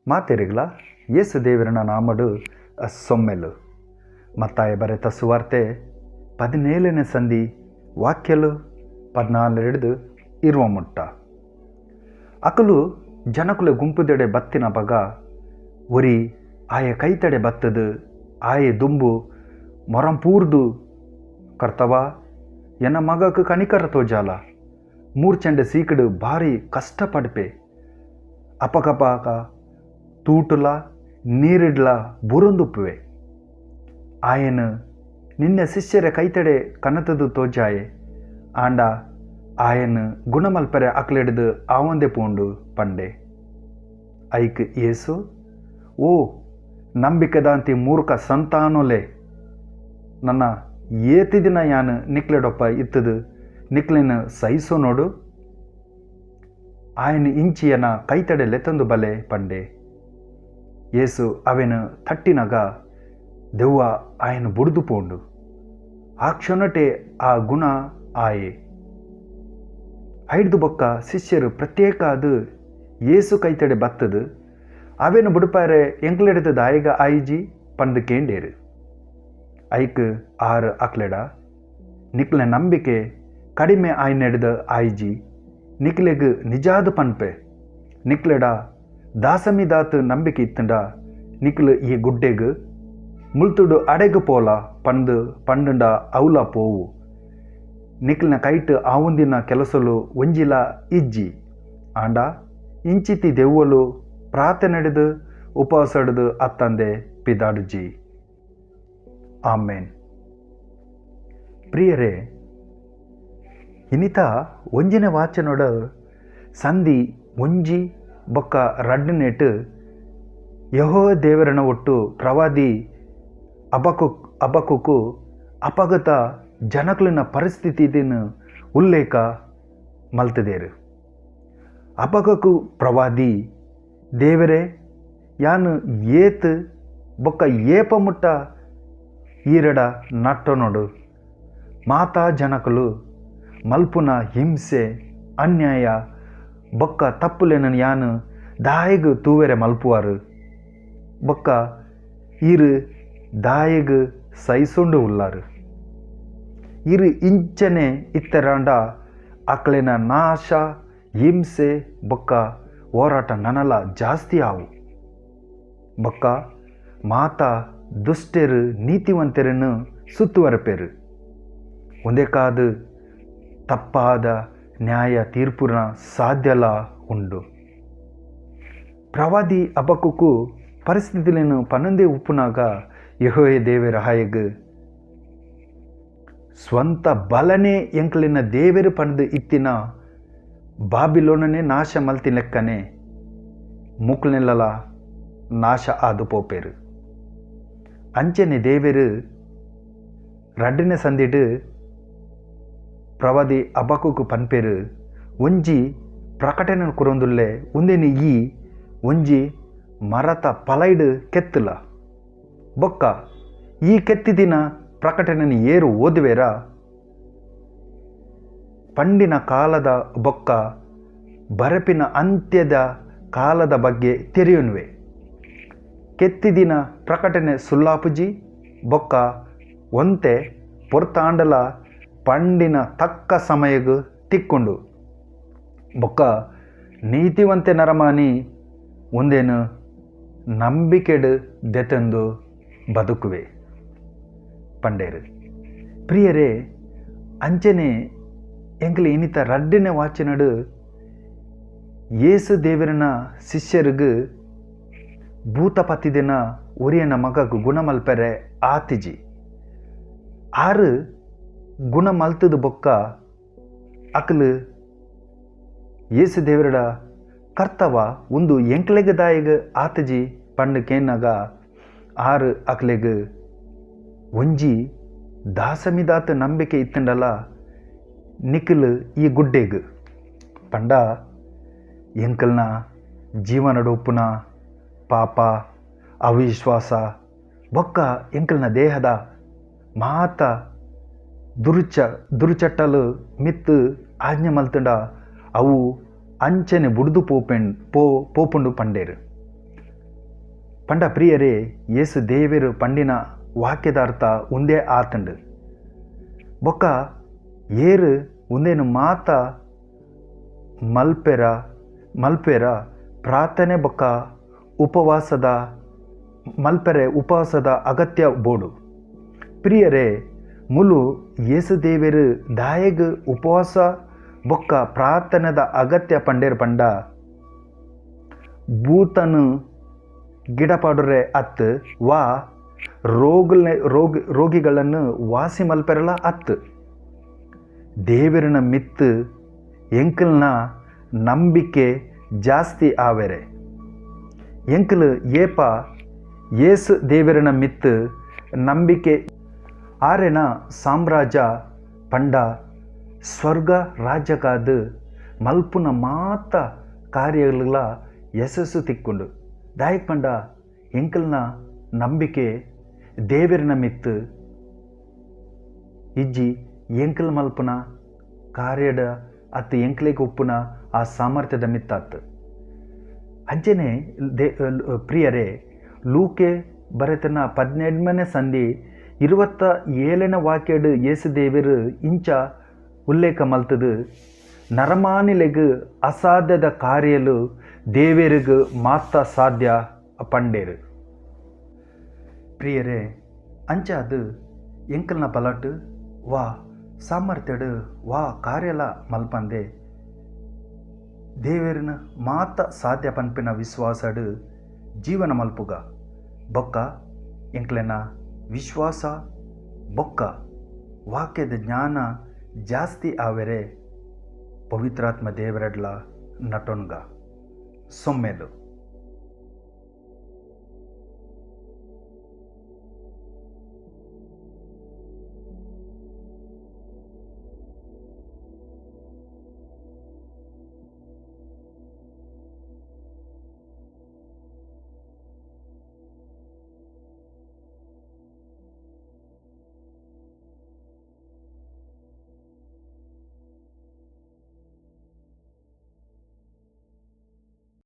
ಮಾತೆರಿಗ್ಲ ಯೇಸು ದೇವರನ ನಾಮಡು ಸೊಮ್ಮೆಲು. ಮತ್ತಾಯ ಬರೆತ ಸುವಾರ್ತೆ 17ನೇ ಸಂಧಿ ವಾಕ್ಯಲು 14 ಇರುವ ಮುಟ್ಟ. ಅಕಲು ಜನಕುಲ ಗುಂಪುದೆಡೆ ಬತ್ತಿನ ಬಗ ಒರಿ ಆಯ ಕೈತಡೆ ಬತ್ತದು ಆಯೆ ದುಂಬು ಮೊರಂಪೂರ್ದು, ಕರ್ತವ ಎನ್ನ ಮಗಕ್ಕೆ ಕಣಿಕರ ತೋಜಾಲ, ಮೂರ್ಚಂಡೆ ಸೀಕಡು ಭಾರಿ ಕಷ್ಟಪಡ್ಪೆ, ಅಪಕಪಾಕ ತೂಟುಲ ನೀರಿಡ್ಲ ಬುರುಂದುಪ್ಪುವೆ, ಆಯನು ನಿನ್ನ ಶಿಷ್ಯರ ಕೈತಡೆ ಕನತದು ತೋಜಾಯೆ, ಆಂಡ ಆಯನು ಗುಣಮಲ್ಪರೆ ಅಕ್ಲೆಡ್ದು ಆವಂದೆ ಪೋಂಡು ಪಂಡೆ. ಐಕ್ ಯೇಸು, ಓ ನಂಬಿಕೆದಾಂತಿ ಮೂರ್ಖ ಸಂತಾನೊಲೆ, ನನ್ನ ಏತಿ ದಿನ ಯಾನು ನಿಕ್ಲೆಡೊಪ್ಪ ಇತ್ತದು ನಿಕ್ಲೆನ ಸಹಿಸೋ ನೋಡು, ಆಯನ ಇಂಚಿಯನ ಕೈತಡೆ ಲೆತ್ತಂದು ಬಲೆ ಪಂಡೆ. ಯೇಸು ಅವೆನು ತಟ್ಟಿನಗ ದೆವ್ವ ಆಯನ ಬುಡ್ದು ಪೋಂಡು. ಆ ಕ್ಷಣಟೆ ಆ ಗುಣ ಆಯೆ. ಐಡ್ದು ಬೊಕ್ಕ ಶಿಷ್ಯರು ಪ್ರತ್ಯೇಕ ಅದು ಯೇಸು ಕೈತಡೆ ಬತ್ತದು ಅವೇನು ಬುಡುಪಾರೆ ಎಂಕ್ಲೆಡ್ದು ದಾಯಿಗ ಆಯಿಜಿ ಪಂದು ಕೇಂಡೇರು. ಐಕ್ ಆರು ಅಕ್ಲೆಡ, ನಿಕ್ಲೆ ನಂಬಿಕೆ ಕಡಿಮೆ ಆಯ್ನೆಡ್ದು ಆಯಿಜಿ, ನಿಕ್ಲೆಗ್ ನಿಜಾದ ಪನ್ಪೆ, ನಿಕ್ಲೆಡ ದಾಸಮಿದಾತು ನಂಬಿಕೆ ಇತ್ತಂಡ ನಿಕ್ಲು ಈ ಗುಡ್ಡೆಗ್ ಮುಲ್ತುಡು ಅಡೆಗು ಪೋಲ ಪಂದು ಪಂಡುಂಡ ಅವಲ ಪೋವು, ನಿಕ್ಲಿನ ಕೈಟ್ ಆವುಂದಿನ ಕೆಲಸಲು ಒಂಜಿಲ ಇಜ್ಜಿ, ಆಂಡ ಇಂಚಿತಿ ದೆವ್ವಲು ಪ್ರಾರ್ಥನೆಡೆದು ಉಪವಾಸ ಹಿಡಿದು ಅತ್ತಂದೆ ಪಿದಾಡುಜಿ. ಆಮೇನ್. ಪ್ರಿಯರೇ, ಇನ್ನಿತ ಒಂಜಿನ ವಾಚನೋಡ ಸಂಧಿ ಒಂಜಿ ಬೊಕ್ಕ ರಡ್ಡನೇಟು ಯೆಹೋವ ದೇವರನ ಒಟ್ಟು ಪ್ರವಾದಿ ಅಬಕುಕು ಅಪಗತ ಜನಕಲಿನ ಪರಿಸ್ಥಿತಿನ ಉಲ್ಲೇಖ ಮಲ್ತದೇರು. ಅಬಕಕು ಪ್ರವಾದಿ ದೇವರೇ ಯಾನು ಏತ್ ಬೊಕ್ಕ ಏಪ ಮುಟ್ಟ ಈರಡ ನಟ್ಟನೋಡು, ಮಾತಾ ಜನಕಲು ಮಲ್ಪುನ ಹಿಂಸೆ ಅನ್ಯಾಯ ಬೊಕ್ಕ ತಪ್ಪುಲೆನ ಯಾನು ದಾಯಗ್ ತೂವೆರೆ ಮಲ್ಪುವಾರು, ಬೊಕ್ಕ ಈರು ದಾಯಗ್ ಸೈಸೊಂಡು ಉಲ್ಲಾರು, ಇರು ಇಂಚನೆ ಇತ್ತರಾಂಡ ಅಕ್ಲೆನ ನಾಶ ಹಿಂಸೆ ಬೊಕ್ಕ ಹೋರಾಟ ನನಲ ಜಾಸ್ತಿ ಆವು, ಬೊಕ್ಕ ಮಾತಾ ದುಷ್ಟರು ನೀತಿವಂತರನ್ನು ಸುತ್ತುವರೆಪೇರು, ಒಂದೇ ಕಾದು ತಪ್ಪಾದ ನ್ಯಾಯ ತೀರ್ಪುನ ಸಾಧ್ಯಲ ಉಂಡು. ಪ್ರವಾದಿ ಅಬಕುಕು ಪರಿಸ್ಥಿತಿಯನ್ನು ಪನ್ನೊಂದೇ ಉಪ್ಪುನಾಗ ಯೆಹೋವ ದೇವರ ಹಾಯಗ್ ಸ್ವಂತ ಬಲನೆ ಎಂಕ್ಲಿನ ದೇವರು ಪಂದು ಇತ್ತಿನ ಬಾಬಿಲೋನನೇ ನಾಶ ಮಲ್ತಿ ಲೆಕ್ಕನೆ ಮೂಕ್ಲೆಲ್ಲ ನಾಶ ಆದು ಪೋಪೇರು. ಅಂಚನೆ ದೇವರು ರಡ್ಡನೆ ಸಂದಿಡು ಪ್ರವಾದಿ ಅಬಕುಕು ಪನ್ಪೇರು, ಒಂಜಿ ಪ್ರಕಟಣೆ ಕುರೊಂದುಲ್ಲೆ ಒಂದೇನು ಈ ಒಂಜಿ ಮರತ ಪಲೈಡು ಕೆತ್ತಲ, ಬೊಕ್ಕ ಈ ಕೆತ್ತಿದಿನ ಪ್ರಕಟಣೆ ಏರು ಓದುವೇರ ಪಂಡಿನ ಕಾಲದ ಬೊಕ್ಕ ಬರಪಿನ ಅಂತ್ಯದ ಕಾಲದ ಬಗ್ಗೆ ತೆರೆಯುನ್ವೆ, ಕೆತ್ತಿದಿನ ಪ್ರಕಟಣೆ ಸುಲ್ಲಾಪುಜಿ ಬೊಕ್ಕ ಒಂತೆ ಪೊರ್ತಾಂಡಲ ಪಂಡಿನ ತಕ್ಕ ಸಮಯಗು ತಿಕ್ಕೊಂಡು, ಬೊಕ್ಕ ನೀತಿವಂತೆ ನರಮಾನಿ ಒಂದೇನು ನಂಬಿಕೆಡು ದೆತೆಂದು ಬದುಕುವೆ ಪಂಡೇರು. ಪ್ರಿಯರೇ, ಅಂಚನೆ ಎಂಕ್ಲೆ ಇನ್ನಿತ ರಡ್ಡನೆ ವಾಚನಡು ಯೇಸು ದೇವರನ ಶಿಷ್ಯರಿಗೂ ಭೂತಪತಿದಿನ ಒರಿಯನ ಮಗకు ಗುಣಮಲ್ಪೆರೆ ಆತಿಜಿ. ಆರು ಗುಣ ಮಲ್ತದ ಬೊಕ್ಕ ಅಕಲು ಯೇಸು ದೇವರಡ ಕರ್ತವ ಒಂದು ಎಂಕ್ಲೆಗ್ ದಾಯಗ ಆತಜಿ ಪಂಡು ಕೇನಾಗ ಆರು ಅಕ್ಲೆಗ್ ಒಂಜಿ ದಾಸಮಿದಾತ ನಂಬಿಕೆ ಇತ್ತಂಡಲ ನಿಖಲ್ ಈ ಗುಡ್ಡೆಗ್ ಪಂಡ ಎಂಕಲ್ನ ಜೀವನಡೊಪ್ಪುನ ಪಾಪ ಅವಿಶ್ವಾಸ ಬೊಕ್ಕ ಎಂಕಲ್ನ ದೇಹದ ಮಾತ ದುರುಚಟ್ಟಲು ಮಿತ್ತು ಆಜ್ಞೆ ಮಲ್ತಂಡ ಅವು ಅಂಚನೆ ಬುಡ್ದು ಪೋಪುಂಡು ಪಂಡೇರು. ಪಂಡ ಪ್ರಿಯರೇ, ಯೇಸು ದೇವೆರು ಪಂಡಿನ ವಾಕ್ಯದ ಅರ್ಥ ಉಂದೇ ಆತಂಡು. ಬೊಕ್ಕ ಏರು ಉಂದೇನು ಮಾತ ಮಲ್ಪೆರ ಮಲ್ಪೆರ ಪ್ರಾರ್ಥನೆ ಬೊಕ್ಕ ಉಪವಾಸದ ಮಲ್ಪೆರೆ ಉಪವಾಸದ ಅಗತ್ಯ ಬೋಡು. ಪ್ರಿಯರೇ, ಮುಲು ಯೇಸು ದೇವೆರು ದಾಯೆಗ್ ಉಪವಾಸ ಬೊಕ್ಕ ಪ್ರಾರ್ಥನೆದ ಅಗತ್ಯ ಪಂಡೇರು ಪಂಡ ಭೂತನು ಗಿಡಪಾಡುರೆ ಅತ್ತು ವಾ ರೋಗಲ್ನೆ ರೋಗಿಗಳನ್ನು ವಾಸಿ ಮಲ್ಪೆರಲ ಅತ್ತು. ದೇವರನ ಮಿತ್ತು ಎಂಕಲ್ನ ನಂಬಿಕೆ ಜಾಸ್ತಿ ಆವೆರೆ. ಎಂಕಲು ಏಪ ಯೇಸು ದೇವರನ ಮಿತ್ತು ನಂಬಿಕೆ ಆರೆನ ಸಾಮ್ರಾಜ್ಯ ಪಂಡ ಸ್ವರ್ಗ ರಾಜ್ಯಕ್ಕಾದ ಮಲ್ಪುನ ಮಾತ ಕಾರ್ಯಗಳ ಯಶಸ್ಸು ತಿಕ್ಕೊಂಡು. ದಾಯಕ್ ಪಂಡ ಎಂಕಲ್ನ ನಂಬಿಕೆ ದೇವರನ ಮಿತ್ತು ಇಜ್ಜಿ ಎಂಕಲ್ ಮಲ್ಪುನ ಕಾರ್ಯದ ಅತ್ತು ಎಂಕ್ಲೆಗ್ ಉಪ್ಪುನ ಆ ಸಾಮರ್ಥ್ಯದ ಮಿತ್ತಾತು. ಅಂಚನೆ ಪ್ರಿಯರೇ, ಲೂಕೆ ಬರೆತನ 17ನೇ ಸಂಧಿ 27ನೇ ವಾಕ್ಯಡ್ ಯೇಸು ದೇವರು ಇಂಚ ಉಲ್ಲೇಖ ಮಲ್ತದು, ನರಮಾನಿಲೆಗ್ ಅಸಾಧ್ಯದ ಕಾರ್ಯಲು ದೇವರಿಗೂ ಮಾತ್ರ ಸಾಧ್ಯ ಪಂಡೇರು. ಪ್ರಿಯರೇ, ಅಂಚಾದು ಎಂಕಲ್ನ ಬಲಟ್ ವಾ ಸಾಮರ್ಥ್ಯಡು ವಾ ಕಾರ್ಯಲ ಮಲ್ಪಂದೆ ದೇವರನ ಮಾತ ಸಾಧ್ಯ ಪನ್ಪಿನ ವಿಶ್ವಾಸಡು ಜೀವನ ಮಲ್ಪುಗ. ಬೊಕ್ಕ ಎಂಕ್ಲೆನ ವಿಶ್ವಾಸ ಬೊಕ್ಕ ವಾಕ್ಯದ ಜ್ಞಾನ ಜಾಸ್ತಿ ಆವೆರೆ ಪವಿತ್ರಾತ್ಮ ದೇವರಡ್ಲ ನಟೊನ್ಗ. ಸೊಮ್ಮೆಲು.